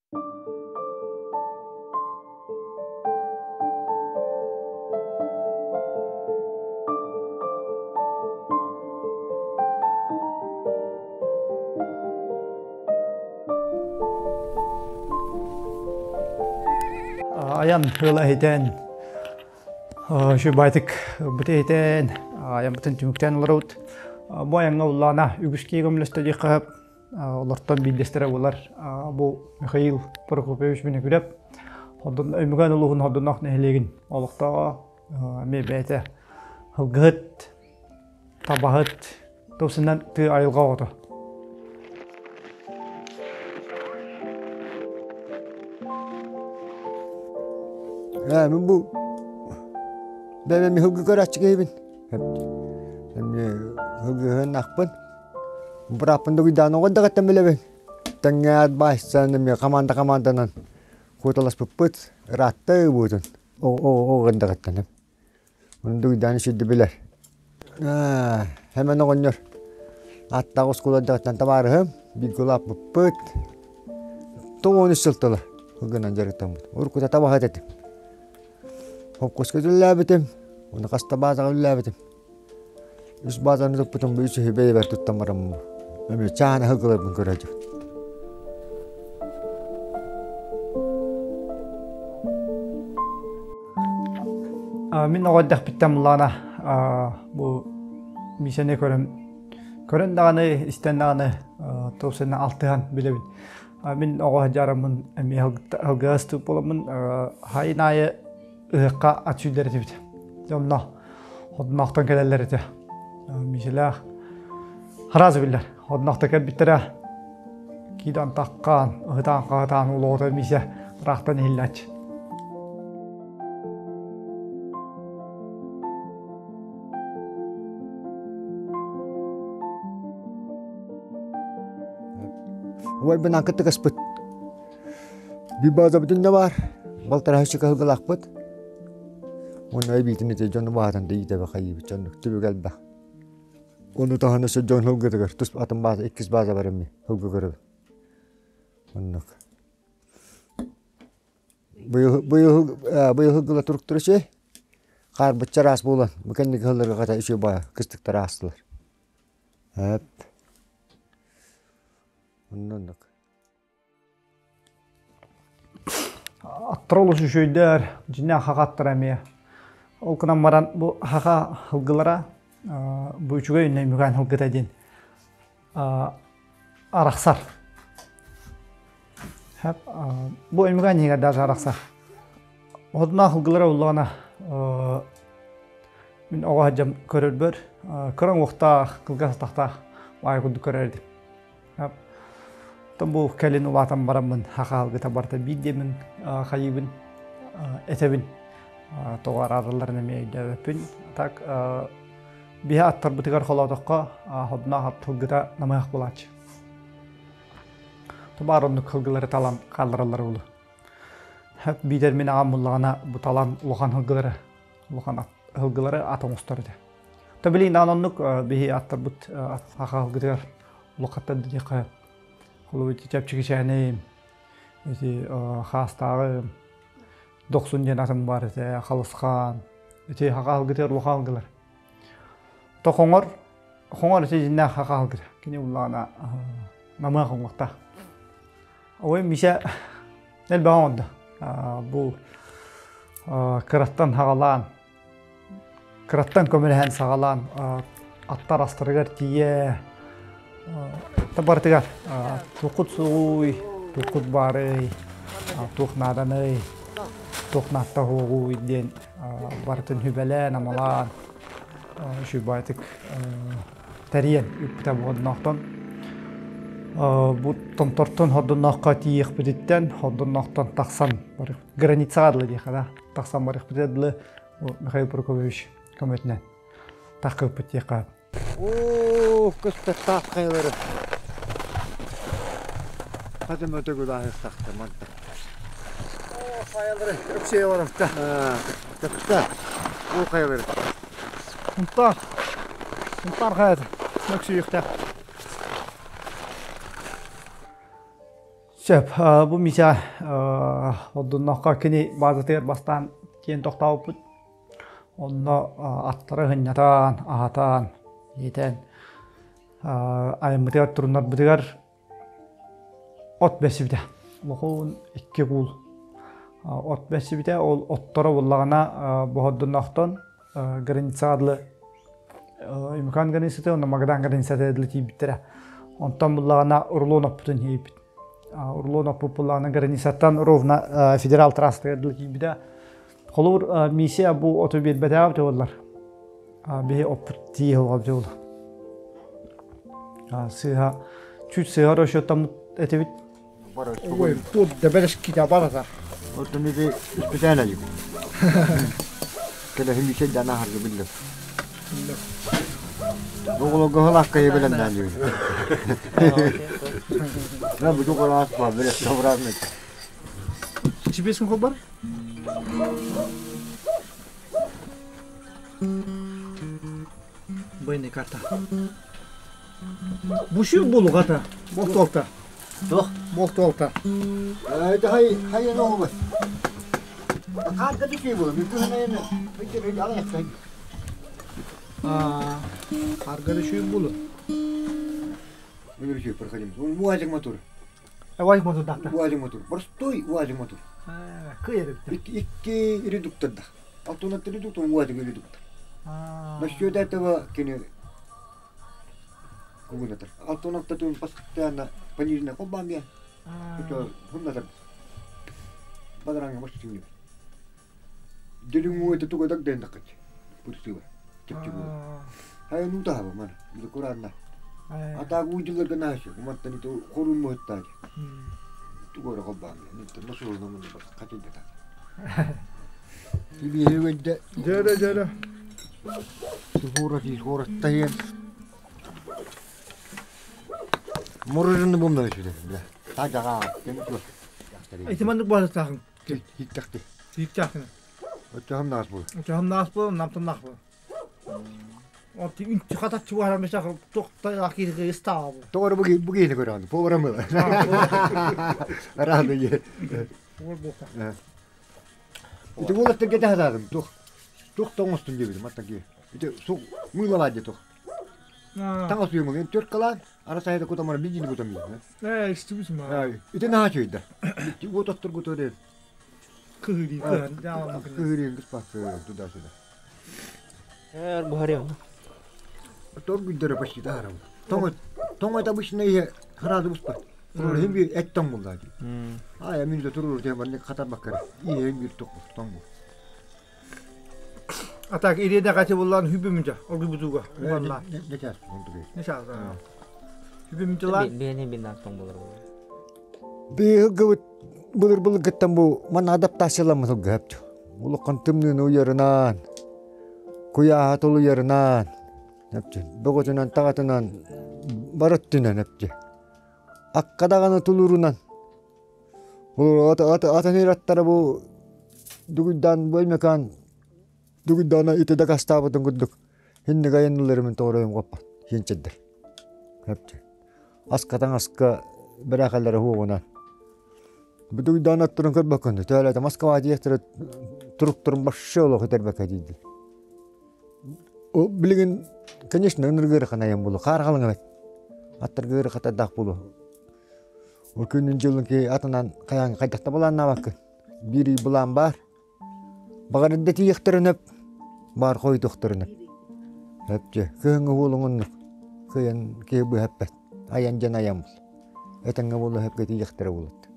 Айан ыла иһитэн, үчүгэйдик быта иһитэн, айаммытын түмүктээн олоробут. Бу айаҥҥа уллаана үгүс киһи көмөлөстө диэххэ олортон биирдэстэрэ буолар бу Михаил Прокопьевич Винокуров Өймөкөөн улууһун Хордунох нэһилиэгин олохтооҕо эмиэ бэйэтэ ылгыһыт, табаһыт, тупсунан тыа айылҕа оҕото. Мин бу бэйэм ыһылгы көрөөччү киһибин. Эмиэ ыһылгыһын ахпын. Бырааппын дугуйдаан оҕо даҕаттан билэбин. Тэҥҥэ баайсан эмиэ команда команданан куоталаспыппыт ыраатта ыыбытын оҕо даҕаттан. Ону дугуйдаан сирди билэр. Хэмэн оҕонньор аттаах оскуола даҕаттан табаарыһым бииргэ улааппыппыт. 93 сыл тыла гынан дьарыктаммыт. Уруккута табаһыт этим. Холкуоска үлэлээбитим, уонна хаста баазаҕа үлэлээбитим. Үс баазаны туппутум бу үс бэйэбэр туттан бараммын эмиэ чаан аһылгыларбын көрөөчүбүт. Мин оҕо эрдэхпиттэн буллаҕына бу миисэни көрөн көрөн даҕаны истэн даҕаны туох алтыһан билэбин. Мин оҕо сылдьараммын эмиэ алгыас буоламмын хайын аайы ыһыахха ат сүүрдэр этибит. Онно Одноохтон кэлэллэр этэ. Миисэлээх хараас биллэр. Одноохто кэлбиттэрэ киидан таххаан, ыһытаан-хаһытаан улоҕото миисэ ыраахтан иһиллээччи. Убайбын кытта кыспыт. Биир баазабытын да баар. Балтараһыччы кыһылгылаахпыт. Уонна эбиитин ити дьону баатан да иитэбэ хайыыбыт дьоннук түбүк элбэх. Ону таһынан өссө дьон һылгытыгар тус атын бааза иккис бааза бар эмиэ һылгы көрөбүн. Оннук. Быйыл быйыл быйыл һылгыла туруктара үчүгэй. Хаарбыт чараас буолан бу кэнники сылларга хата үчүгэй баҕайы кыстыктар аастылар. Эп. Оннук. Аттара олус үчүгэйдэр, дьиҥнээх хаха аттара эмиэ. Ол гынан баран бу хаха һылгылара бу үчүгэй Өймөкөөн һылгыта диэн арахсар. Бу Өймөкөөн иһигэр даже арахсар. Одунаа һылгылара буллаҕына мин оҕо сылдьан көрөрбөр кыра уҥуохтаах, кылгас атахтаах баай курдук көрөр этим. Оттон бу кэлин улаатан бараммын хахаалгыта барыта биир диэмин хайыыбын этэбин тоҕо арааралларын эмиэ өйдөөбөппүн. Так биһи аттарбытыгар холоотоххо ходунаах аттылгыта намыһах буолааччы. Тубаар оннук кылгылары талан хааллараллар буолу. Биитэр мин аҕам буллаҕына бу талан улахан һылгылары улахан һылгылары ат оҥостор этэ. То билигин даҕаны оннук биһи аттарбыт саха һылгытыгар улахаттар диэххэ холобур ити чэпчэки ити хаастааҕы дохсун диэн атын баар этэ халысхаан ити хаха һылгытыгар улахан һылгылар. То хоҥор хоҥор ити дьиннээх хаха һылгыта кини уллаҕына намыһах уҥуохтаах. Ой Миша элбэҕи оҥордо. Бу кыраттан хаҕалаан кыраттан көмөлөһөн саҕалаан аттар астарыгар тиийэ барытыгар туоххут сугуй, туоххут баарый, туох нааданый, туох наатта уһугуй диэн барытын сүбэлээн, амалаан үчүгэйдик тэрийэн ыыппыта буолонноохтон бу томтортон хордоннооххо тиийиэхпититтэн хордонноохтон тахсан границаҕа дылы диэххэ да тахсан барыахпытыгар дылы Михаил Прокопьевич көмөтүнэн таххыппыт диэххэ Оо, көстөр таах хайалары. Хатым өтөгүл ааһыахтаахтар манта. Оо, хайалары өксөйө барамта. Төхтө. Оо, хайалары. Сунтаар. Сунтаар хайата. Өксүйүөхтээх. Сөп, бу Миша Одунноххо кини баазатыгар бастаан киэн тохтообуппут. Онно аттары сынньатан, аһатан, иитэн, айыммытыгар турунарбытыгар от бэрсибитэ. Лохуун икки куул от бэрсибитэ. Ол отторо буллаҕына боһордуннохтон границаҕа дылы Имыкан границата уонна Магадан границата дылы тиийбиттэрэ. Онтон буллаҕына рулон оппутун тиийбит. Рулон оппут буллаҕына границаттан ровно федерал трассатыгар дылы тиийбитэ. Холобур, миссия бу оту биэрбэтэҕэ эбитэ буоллар. Биһи оппут тиийэ оҕо эбитэ буолла. Сыыһа, чуть сыыһа расчеттаммыт этибит. Ой, тут дебелешките барата. Оттон ити специально дик. Кэлэһин миссия дана харгы биллер. Оҕолорго халаакка ебелемнään диир. На бу тугу ба биле собран. Чипесин хобар? Бойный карта. Бу булугата, болтуолта. Туох? Болтуолта. Это хай хай ногу. Хаарга дикей була. Мүккү ханайын алаяқтай. Харга düşüyor bulu. Выберите проходим. УАЗик мотор. УАЗик мотор дакта. УАЗик мотор. Простой УАЗик мотор. Кыйыр. Икки редуктор да. Алтонат редуктор, УАЗик редуктор. Насчет этого кини кугунатар. Алтонатта тун постоянно пониженная колбамия. Это хуннатар. Бадаранга может синьор. Делюму это туга так дэн дакат. Пурсыва. Чепчигу. Хай ну тахава мана. Бу Куранна. Ата гуйдыларга нашы. Уматтан ито хорун муһаттаажы. Тугора колбамия. Нитта насур намын бас катыда та. Иби хеведде. Жара жара. Сугура ти сугура тайен. Мороженое бумна сюда, бля. Тажага, кем Ити маннык баатахын. Хиттахты. Хиттахын. Оттахам наас бул. Оттахам наас бул, намтам наас бул. Отти үнчү хатачы барар месах тохта акирге истаа бу. Тоғыр буги буги не көрөнд. Поварам. Рады е. Повар болта. Ити болаттар кете хададым. Тух. Тух тоңостун дебидим аттаки. Ити су мыйлалади тух. Таңас уймун төрт калан, ара сайда кутамара бижини кутам. Э, истибис ма. Ити наха чөйдө. Ити ототтур кутуре. Кыһыри кыһан. Кыһыри кыспак туда-сюда. Эр буһарыам. Торгуйдара почти даром. Тоңо тоңо это обычно и сразу буспа. Хем бир эт тоң булда. А я мин де турур дем бар катар бакар. И хем бир ток тоң бу. А так иреде качы буллан хүбүмүнчө. Ол бузуга. Уланна. Не час онту. Не час. Хүбүмүнчө ла. Бени бин тоң болор. Быгы былыр былыр гыттан бу ман адаптацияламы гапчу. Улукан тымнын уярынан. Куяа толуярынан. Эпчи. Бөгөтүнөн тагатынан барыттынан эпчи. Аккадаганы тулурунан. Ол ата ата ата нераттара бу дугуйдан бөлмекан дугуйдана ите да кастабытын курдук. Хинни гайынныларымын тооройум коппа. Хинчеддер. Эпчи. Аскатан аска бирахаллары хугунан. Бу дугуйдан аттырын көрбөккөндө. Төөлөтө Москва диэхтер туруктурун башшы олох этербекке дейди. Билигин, конечно, ыныргыры ханайын булу, қар қалың эбет. Аттар хатадақ булу. Ол күнүн жылын ки атынан каян кайдакта булан набакы. Бири булан бар. Багарында тиехтерин өп, бар койдуктырын өп. Өпче, кыһыңы булуңун кыйын ки бу хөппет. Аян жан аян бул. Этеңге булу хөпкө тиехтере булут.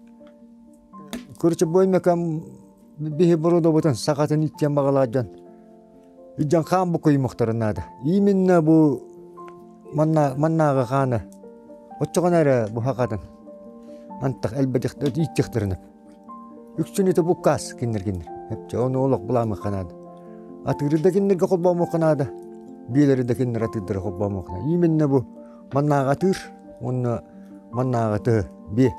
Көрчө боймекам биһи бурудо бутун сакатын иттен багалаа жан. Иджан хаан бу куймуктарынада. Именно бу манна маннага хаана. Отчогон эрэ бу хакатын. Антах элбедихт иттихтырынып. Үксүн ите буккас киннер киннер. Хепче оны олох буламы ханада. Атыры да киннерге холбамы ханада. Биелери да киннер атырдыра холбамы ханада. Именно бу маннага атыр, онна маннага ты би.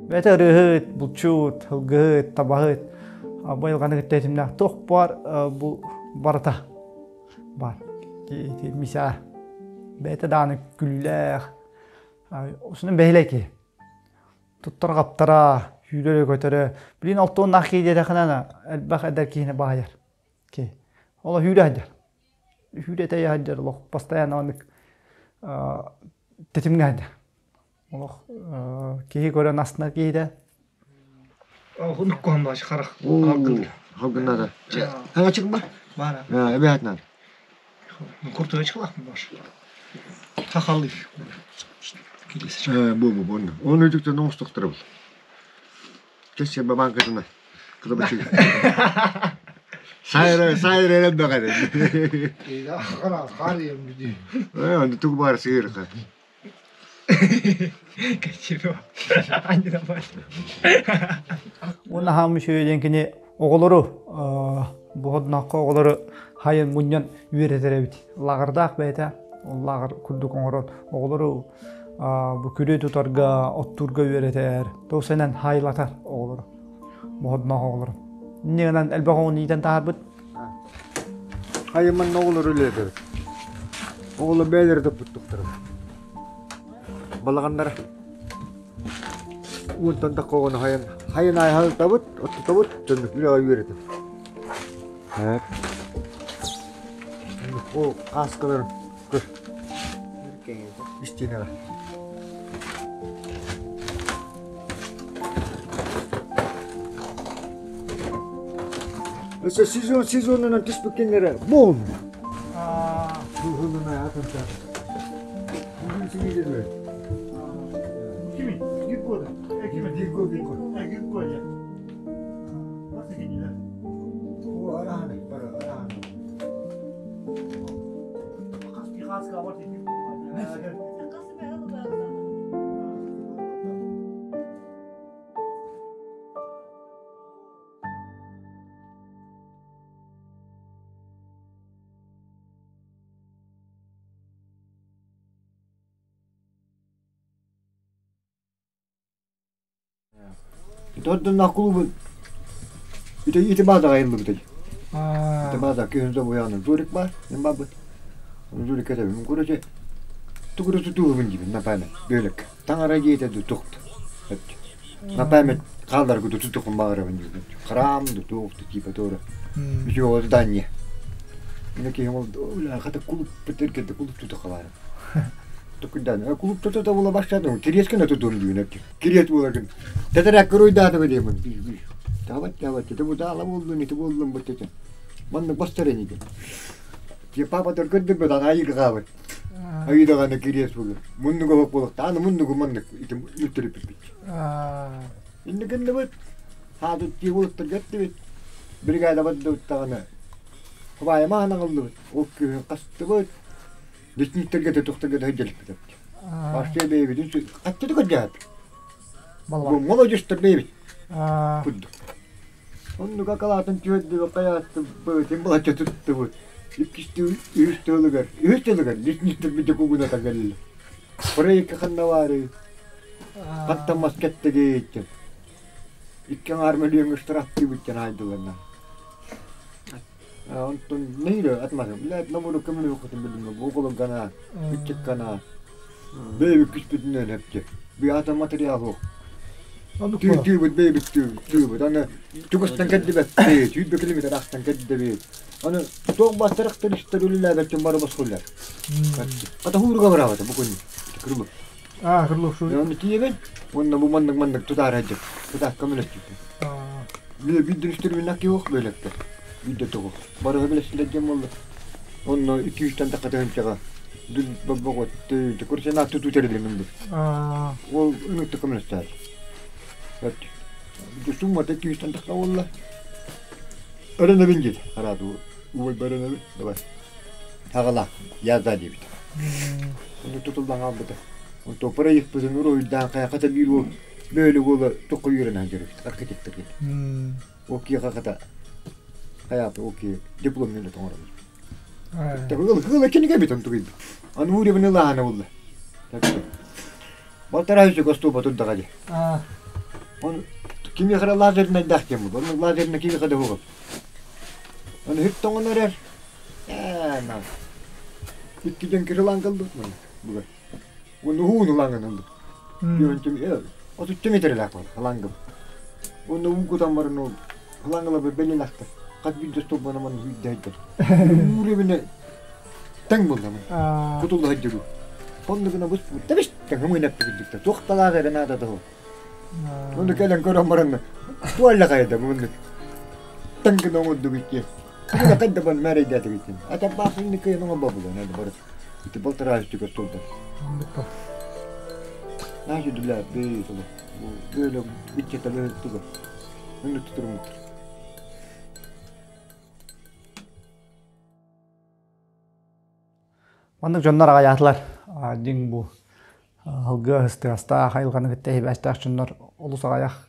Бэйэтэ ырыаһыт, булчут, ылгыһыт, табаһыт. Байылҕаны кытта этимнээх туох бар бу барыта бар. Ити миса бэйэтэ даҕаны күллээх, осунун бэһилэй киһи. Туттар хаптара, сүүрэрэ-көтөрө. Билин алтуоннаах киһи диэтэххинэ элбэх эдэр киһини баайар. Киһи. Ол сүүрэ сылдьар. Сүүрэ тэйэ сылдьар олох постоянно оннук тэтимҥэ сылдьар. Олох киһи көрөн астынар киһитэ. Оннук баш харах. Халгыннада. Аңа чыкма? Бара. Эбээтнар. Куртуга чыкылахпын баш. Хахалы. Бу бу бу. Оны үтүктен оңустуктар бул. Кессе бабанкасына. Кылабачы. Сайра сайра элем бакады. Хара хар ем биди. Э, тугу бар сыырка. Уонна хаамы үчүгэй кини оҕолору буһодноххо оҕолору хайын мунньан үөрэтэр эбит. Лааҕырдаах бэйэтэ ол лааҕыр курдук оҥорон оҕолору бу күрүө тутарга, оттуурга үөрэтэр, туох сэнэн хаайылатар оҕолору, буһодноох оҕолору. Инньэ гынан элбэх оҕону иитэн таһаарбыт. Хайын манна оҕолору үлэлэтэбит. Оҕолор бэйэлэрэ туппуттуктара. Балаҕаннара уонтан тахха оҕону хайан хайан аайы хаһытабыт, оттотобут, дьоннук үлэҕэ үөрэтэбит. Ол кааскаларын көр. Истиэнэҕэ. Өссө сезон сезонунан түспүккэннэрэ бум! Бу атын Kimi? Gikko. Kimi? Gikko gikko. Gikko ya. Nasıl gidiyor? O arahane, arahane. Kas bir kas kavar. Тоддун клубы ити ити баада айыллыбыт. Ити баада күйүнзө буяны журик бар, мен бабыт. Журик это мен короче тугуру тутуубун дибин на память бөлөк. Таңара жейте тукт. На память калдар куту тутукун багырабын дибин. Храм тутукту типа тоже. Еще здание. Минеки ол хата клуб битиргенде клуб туту калар. Тукундан клуб туту була баштадым. Кирескене тутуум дибин. Кирет булагын. Тетэрээк кыруйдаатым диэмин. Тават тават ити бу даала буоллун ити буоллун бу тете. Маннык бастар эниген. Те папа төр көрдөрбөт аны айыргаабыт. Айыдаганы кириэс бугу. Муннугу хок болук. Аны муннугу маннык ити мүттүрүп бит. Инникиннибит. Хаадыт ти болуттар геттибит. Бригада баддыбыттаганы. Хубайма анагаллыбыт. Ол күһүн кастыбыт. Лесниктерге те тухтарга да хеделиппит. Башта бэйбитин каттыды көрдөөп. Бу молодежьтар бэйбит. Курдук. Оннука калаатын түһэрдибэ хайааттыбыт, балачча туттубут. Иккис үһүс тылыгар, үһүс тылыгар лесниктер бите кугуната кэллэ. Проекка ханна баары. Хаттаммас кэттэгииттен. Икки аҥаар мөлүөҥҥэ штрафтыыбыттан аайдыларна. Онтон нэһилэ атмасым. Билээт намуру көмөлөһүөххүтүн билиммэ. Бу оҕолоргана, ыччаккана. Бэйэбит күспүтүнэн эпти. Биата материал суох. Тыыбыт бэйэбит тыыбыт. Аны чугастан кэрдибэт. Сүүрбэ километр ахтан кэрдибит. Аны туох бастарахтар истер үлэлээбэттин бары босхуллар. Хата хууруга бараабата бу күн. Кырлык. А, кырлык шу. Оны тиебен, онна бу маннык маннык тутаар хадьып. Тутаах көмөлөстүп. Биле бидден үстүрүн акки yok бөлөктө. Бидде тоҕу. Бары билесилер болду. Онно 200-тан такка тыһынчаға. Дүл баббогот курсена туту терилимин бу. Ол үмүттө көмөлөстөр. Сумма 200-тан такка болла. Өрөнөбүн дед. Хараду уой бөрөнөбүн. Давай. Хагала язда дебит. Оны тутулдан албыты. Онто проект бізін уруйдан кая ката бир ол бөлүк ола токко үйрөнөн жүрүп архитектор кел. Оки ката хаяты оки диплом мене тоңорабыз. Тагыл кыла киниге бит онтугуй. Аны уривни лаана булла. Балтара үсү коступа турдага. Он Кимиэхэ эрэ лазернайдаах диэн буолла. Онно лазернай кимиэхэ да суох. Аны үп тоҥон эрэр. Ээ, на. Икки дьон кирилаан кэлбит маны бугар. Уонна уһуун ылаҥын ыллык. Үөнтүм отучча метрэлээх буолла ылаҥгым. Уонна уу кутан баран ол ылаҥылабы бэлэлэхтэр. Хас биирдэ столбана манна сүүрдэ Үүрүбүнэ тэҥ буолла кутулла сылдьыруу. Онно гына бус тэбис тэҥ ымыйнаппыт туох талаах эрэ наада того. Ону кэлэн көрөн баран туалла хайда муннук. Тэҥ гына оҥордук икки. Күнэ хайда бан мээрэйдээтик икки. Ата баахынны кыйын оҥорбобулан это бары. Ити балтараа үстүгэр турда. Наша дүлээппи соло. Бөөлө биччэтэ бөөлтүгө. Үнүт турумуттар. Маннык дьоннор аҕайаатылар. Дьиҥ бу аһылгы ыстыгастаах, айылҕаны кытта эһибээстээх дьоннор олус аҕайах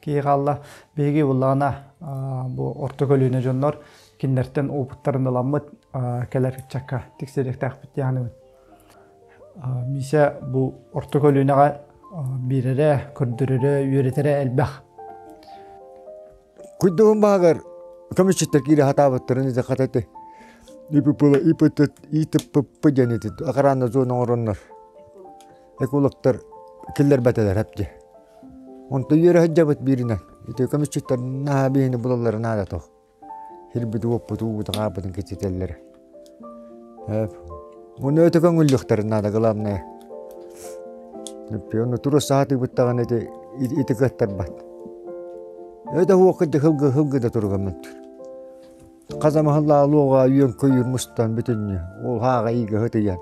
киһи хаалла. Биһиги буллаҕына бу орто көлүөнэ дьоннор кинилэртэн опыттарын ыламмыт кэлэр ыччакка тиксэриэхтээхпит дии саныыбын. Миисэ бу орто көлүөнэҕэ биэрэрэ, көрдөрөрө, үөрэтэрэ элбэх. Куйдуһун баһыгар көмүсчүттэр киирэ сатаабыттарын ити хата ити ИПП диэн ити охрана зона оҥороннор экологтар киллэрбэтилэр эпти. Онто үөрэ сылдьабыт бииринэн. Ити көмүсчүттэр наһаа биһини булаллара наада тоҕ. Хирбит уоппут уубут хааппытын кичитэллэр. Ону өтө көҥүллүөхтэрин наада главное. Ону тура саатыыбыттаҕына ити ити кыаттарбат. Өтө хуокка хылгы хылгы да туругаммыттыр. Хазамахаллаа луоҕа үөн көйүр мустан бүтүннү ол хааҕа иигэ хытыйан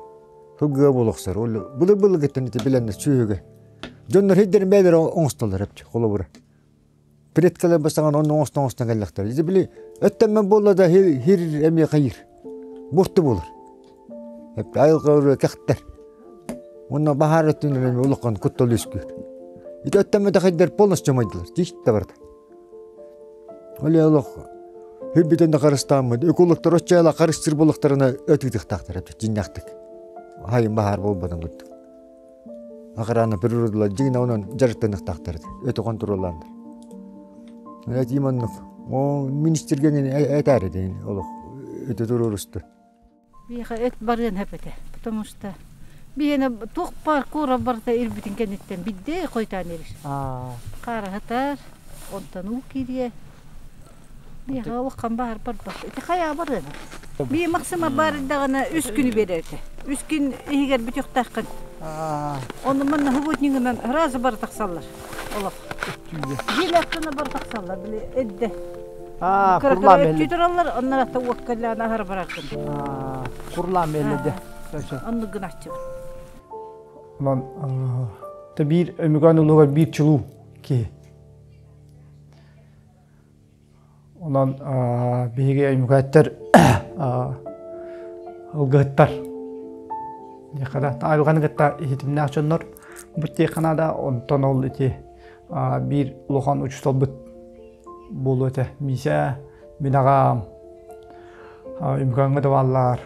хылгыга болохсар ол былыр былыргыттан ити билэннэр сүөһүгэ дьоннор хиддэрин бэйэлэрэ оҥостоллор эпчи холобура Предкалар бастаҕан онно оҥостон оҥостон кэллэхтэр. Ити били өттөммөн буолла да хир эмиэ хайыр. Бурту буолар. Айылҕа кэхтэр. Уонна баһаар өттүнэн эмиэ улахан куттал үөскүүр. Ити өттөммөтөх хайдар полностью майдылар. Тиит да барда. Оле олох хирбитен да харыстааммыт. Экологтар оччола харыстыр буоллахтарына өтүтүхтаахтар дьиннэхтик. Хайын баһаар буолбатын курдук. Охрана природалар дьиҥинэ онон дьарыктаныахтаахтар этэ, өтө хонтуруоллааннар. Этиим оннук. Оо, министргэ этээр этэ олох өтө туруоруста. Биһиэхэ эт барыан сөп этэ, потому что биһиэнэ туох баар куора барыта ирбитин кэнниттэн бидде хойутаан эрэр. Хаараһытар, онтон уу киириэ. Миэхэ улахан баар барбат. Ити хайаа барыан. Бии Максима баар даҕаны үс күнү биэрэр этэ. Үс күн иһигэр бүтүөхтээххин. Ону манна субботнигынан сразу бары тахсаллар. Олох. Дьиэ аттына бары тахсаллар. Били эрдэ. Курлаан Өттүү тураллар, оннор ата уоккалаан аһара бараргын. Курлаан бэллэде. Оннук гыначчыбын. Онон биир өмүгөн улугар биир чулуу киһи. Онон биһиги өймөкөөттөр ылгыһыттар диэххэ айылҕаны кытта иһитимнээх дьоннор бу диэххэ наада онтон ол ити биир улахан учууталбыт буолуо этэ Миисэ мин аҕам Өймөкөөҥҥө да бааллар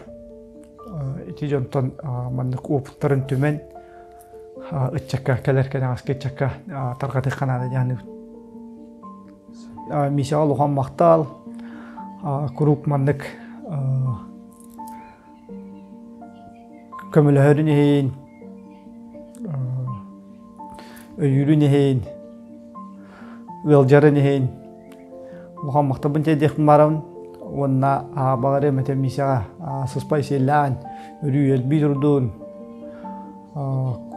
ити дьонтон маннык опыттарын түмэн ыччакка кэлэр кэнэҕэски ыччакка тарҕатыахха наада диэн Мишаҕа улахан махтал куруук маннык көмөлөһөрүн иһин өйүүрүн иһин ыалдьарын иһин улахан махталбын тиэрдиэхпин баарабын уонна баҕарыам этэ Мишаҕа сыспай сиэллээн өрүү элбии турдун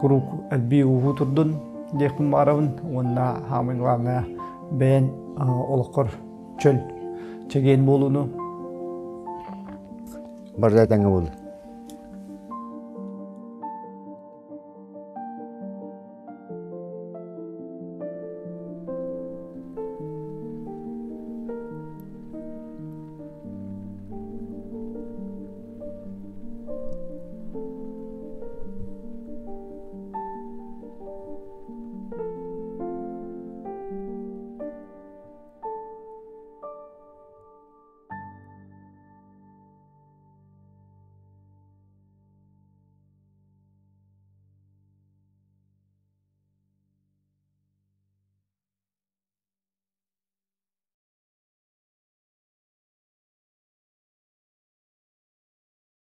куруук элбии ууһуу турдун диэхпин баҕарабын уонна саамай главное бэйэн олоххор чөл чэгиэн буолууну Барда этэҥҥэ буолла.